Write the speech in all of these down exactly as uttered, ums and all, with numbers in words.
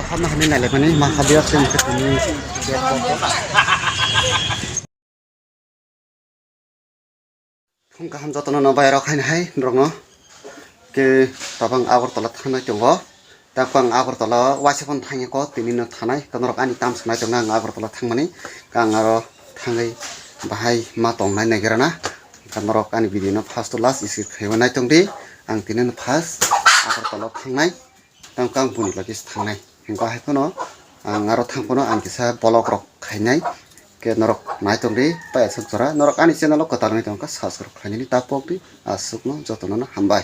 Hamna hamni nailaimani ma habiyok tei mokhe tini. Phung kaham jotono no bai rok haini hai norokno. Ke tabang Agartala thangnai tongo. Tabang Agartala waisa phano thangya ko tini no thanai. Norok ani tam sanai tongo ang Agartala thangmani. Ang aro thangwi bahai ma tongnai naigerana. Norok ani video no first to last skip khaiwi naitongdi. Ang tini no first Agartala thangnai. Tamo kang buni logi se thangnai. Hingke hai phano ang aro thang phano ang kisa vlog rok khainai. Ke norok nai tongdi, pai aswk jora. Norok ani channel o kwtal wngwi tongkha, subscribe khlainani ta pokdi. Aswkno jotono no hambai.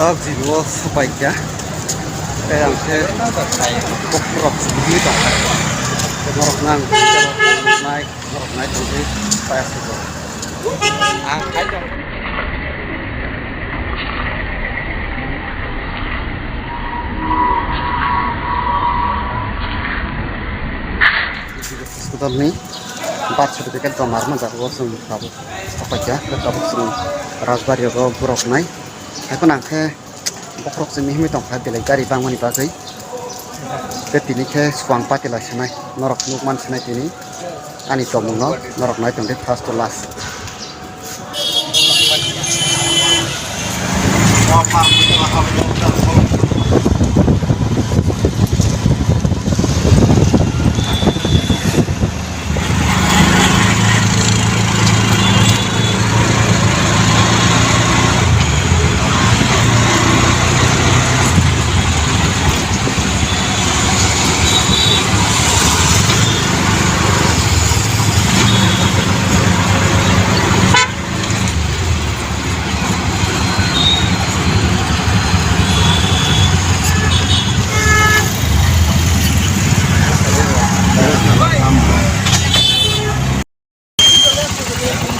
Ang jibio supai kha. Tei ang khe bokhorok sibigwi tongkha. Norok nang nai. Norok nai tongdi, paya sugo. Ang khai tong. Hospital ni birth certificate joma rwna jago chwng tabuk. Aphaikha, tabuk chwng Rajbari o borok nai. Haikhe ang khe Bokhorok se mihimwi tongkha belai gari bangmani bagwi. Tei tini khe swkang pati lai sanai, norok nukman sanai tini ani tongmungno, norok nai tongdi first to last.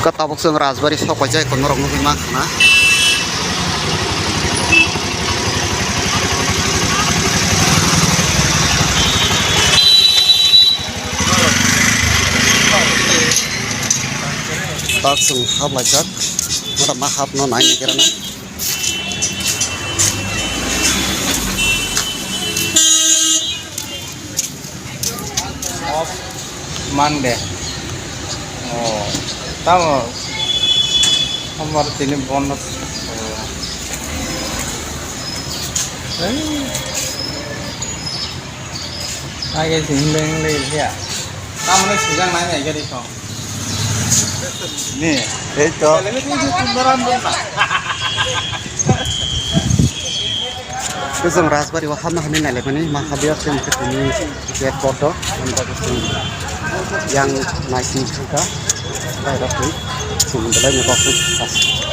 Khe tabuk chwng Rajbari sok paijak, norok nugwi mankha na. Tak chwng hap laijak, mora ma hapno nai ni kerana. Off Monday. Oh, tamo sombar tini bondo. Oh. Ei. Age sini leng leng ya. Tamo ni sijang nai nai gari kong. Ni, ei to. Khe chwng Rajbari o hapna hwnwi nailaimani, ma habiyok tei mokhe tini gate kotor, ani bagwi chwng yang naising thangkha, bairok twi chwng belai no kok twi.